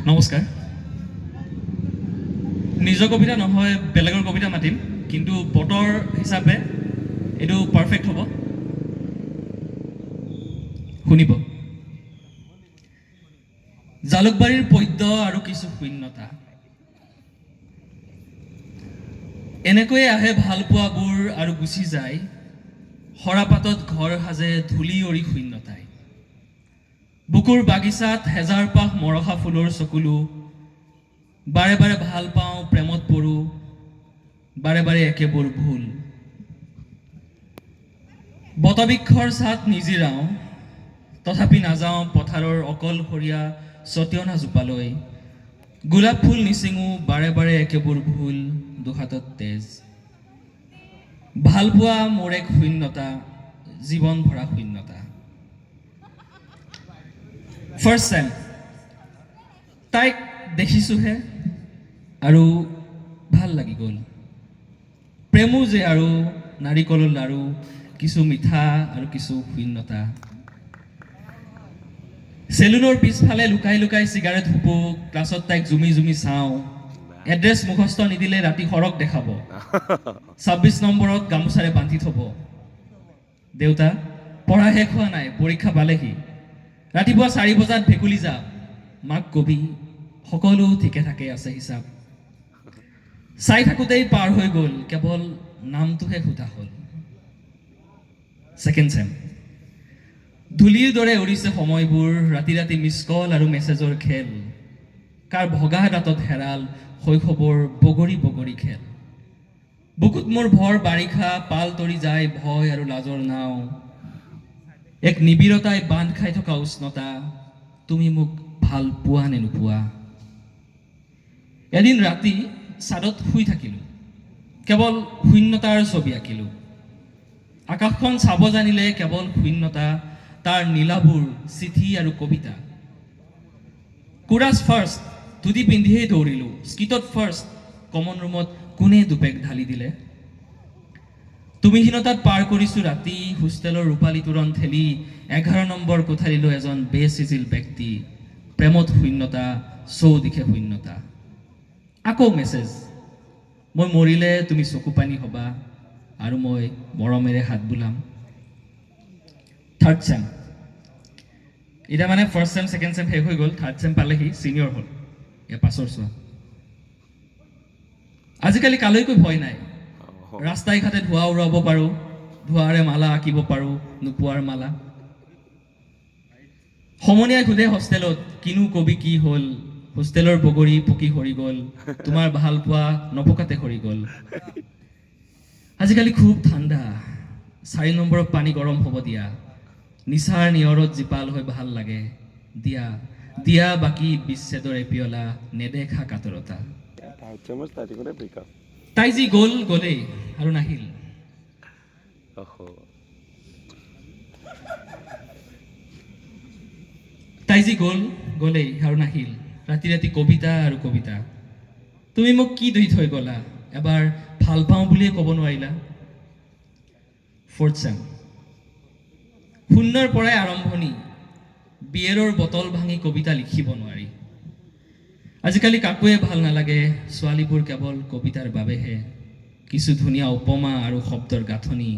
নমস্কাৰ। নিজৰ কবিতা নহয়, বেলেগৰ কবিতা মাতিম, কিন্তু বতৰ হিচাপে এইটো পাৰফেক্ট হ'ব। শুনিব। জালুকবাৰীৰ পদ্য আৰু কিছু শূন্যতা। এনেকৈয়ে আহে ভালপোৱাবোৰ আৰু গুচি যায়। সৰাপাতত ঘৰ সাজে ধূলি অৰি শূন্যতাই। বুকুৰ বাগিচাত হেজাৰ পাহ মৰহা ফুলৰ চকুলো। বাৰে বাৰে ভাল পাওঁ, প্ৰেমত পৰোঁ, বাৰে বাৰে একেবোৰ ভুল। বটবৃক্ষৰ ছাঁত নিজিৰাওঁ, তথাপি নাযাওঁ পথাৰৰ অকলশৰীয়া ছটিয়না জোপালৈ। গোলাপ ফুল নিচিঙো, বাৰে বাৰে একেবোৰ ভুল। দুহাতত তেজ। ভালপোৱা মোৰ এক শূন্যতা, জীৱন ভৰা শূন্যতা। First sem. তাইক দেখিছোঁহে আৰু ভাল লাগি গ'ল। প্ৰেমো যে আৰু নাৰিকলৰ লাৰু, কিছু মিঠা আৰু কিছু শূন্যতা। চেলুনৰ পিছফালে লুকাই লুকাই চিগাৰেট হুপো। ক্লাছত তাইক জুমি জুমি চাওঁ। এড্ৰেছ মুখস্থ নিদিলে ৰাতি সৰগ দেখাব। 26 নম্বৰত গামোচাৰে বান্ধি থ'ব। দেউতা, পঢ়া শেষ হোৱা নাই, পৰীক্ষা পালেহি। ৰাতিপুৱা 4 বজাত ভেকুলী জাপ। মাক কবি সকলো ঠিকে থাকে আছে। হিচাপ চাই থাকোঁতেই পাৰ হৈ গ'ল, কেৱল নামটোহে সোধা হ'ল। Second sem. ধূলিৰ দৰে উৰিছে সময়বোৰ। ৰাতি ৰাতি মিছ কল আৰু মেছেজৰ খেল। কাৰ ভগা দাঁতত হেৰাল শৈশৱৰ বগৰী বগৰী খেল। বুকুত মোৰ ভৰ বাৰিষা, পাল তৰি যায় ভয় আৰু লাজৰ নাও। এক নিবিড়তাই বান্ধ খাই থকা উষ্ণতা। তুমি মোক ভাল পোৱা নে নোপোৱা? এদিন ৰাতি চাদত শুই থাকিলোঁ, কেৱল শূন্যতাৰ ছবি আঁকিলোঁ। আকাশখন চাব জানিলে কেৱল শূন্যতা, তাৰ নীলাবোৰ চিঠি আৰু কবিতা। কোৰাছ ফাৰ্ষ্ট, ধুতি পিন্ধিয়েই দৌৰিলোঁ। স্কিটত ফাৰ্ষ্ট, কমন ৰুমত কোনে দুপেগ ঢালি দিলে? তুমিহীনতাত পাৰ কৰিছোঁ ৰাতি। হোষ্টেলৰ ৰূপালী তোৰণ ঠেলি 11 নম্বৰ কোঠালিলৈ এজন বেচিজিল ব্যক্তি। প্ৰেমত শূন্যতা, চৌদিশে শূন্যতা। আকৌ মেছেজ, মই মৰিলে তুমি চকু পানী হ'বা আৰু মই মৰমেৰে হাত বুলাম। Third sem. এতিয়া মানে ফাৰ্ষ্ট চেম, ছেকেণ্ড চেম শেষ হৈ গ'ল, থাৰ্ড চেম পালেহি, ছিনিয়ৰ হ'ল। ইয়াৰ পাছৰ চোৱা। আজিকালি কালৈকো ভয় নাই। ৰাস্তাই ঘাটে ধোঁৱা উৰুৱাব পাৰোঁ, ধোঁৱাৰে মালা আঁকিব পাৰোঁ, নোপোৱাৰ মালা। সমনীয়াই সোধে হোষ্টেলত, কিনো কবি, কি হ'ল? হোষ্টেলৰ বগৰী পকি সৰি গ'ল, তোমাৰ ভাল পোৱা নপকাতে সৰি গ'ল। আজিকালি খুব ঠাণ্ডা, 4 নম্বৰত পানী গৰম হ'ব দিয়া। নিচাৰ নিয়ৰত জীপাল হৈ ভাল লাগে। দিয়া দিয়া বাকী বিচ্ছেদৰ এপিয়লা, নেদেখা কাতৰতা। থাৰ্ড চেমৰ ষ্টাৰ্টিঙতে ব্ৰেকআপ। তাই যি গ'ল গ'লেই আৰু নাহিল। অহ। তাই যি গ'ল গ'লেই আৰু নাহিল। ৰাতি ৰাতি কবিতা আৰু কবিতা। তুমি মোক কি দি থৈ গ'লা? এবাৰ ভাল পাওঁ বুলিয়ে ক'ব নোৱাৰিলা। ফ'ৰ্থ চেম। শূন্যৰ পৰাই আৰম্ভণি। বিয়েৰৰ বটল ভাঙি কবিতা লিখিব নোৱাৰি। আজিকালি কাকোৱে ভাল নালাগে। ছোৱালীবোৰ কেৱল কবিতাৰ বাবেহে। কিছু ধুনীয়া উপমা আৰু শব্দৰ গাঁথনি।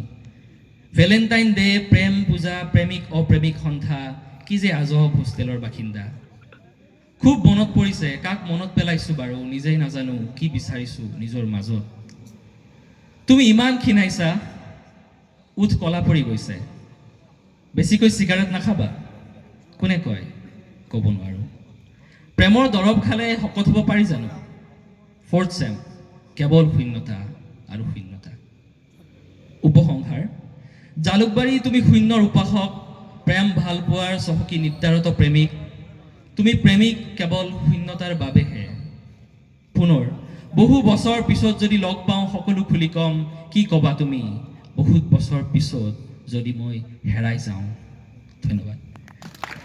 ভেলেণ্টাইন ডে, প্ৰেম পূজা, প্ৰেমিক অপ্ৰেমিক সন্থা। কি যে আজব হোষ্টেলৰ বাসিন্দা। খুব মনত পৰিছে। কাক মনত পেলাইছোঁ বাৰু? নিজেই নাজানো কি বিচাৰিছোঁ নিজৰ মাজত। তুমি ইমান ক্ষীণাইছা, ওঁঠ কলা পৰি গৈছে। বেছিকৈ চিগাৰেট নাখাবা। কোনে কয়? ক'ব নোৱাৰোঁ। প্ৰেমৰ দৰৱ খালে শকত হ'ব পাৰি জানো? ফ'ৰ্থ চেম। কেৱল শূন্যতা আৰু শূন্যতা। উপসংহাৰ। জালুকবাৰী, তুমি শূন্যৰ উপাসক, প্ৰেম ভালপোৱাৰ চহকী নিদ্ৰাৰত প্ৰেমিক। তুমি প্ৰেমিক কেৱল শূন্যতাৰ বাবেহে। পুনৰ বহু বছৰ পিছত যদি লগ পাওঁ, সকলো খুলি ক'ম। কি ক'বা তুমি বহুত বছৰ পিছত যদি মই হেৰাই যাওঁ? ধন্যবাদ।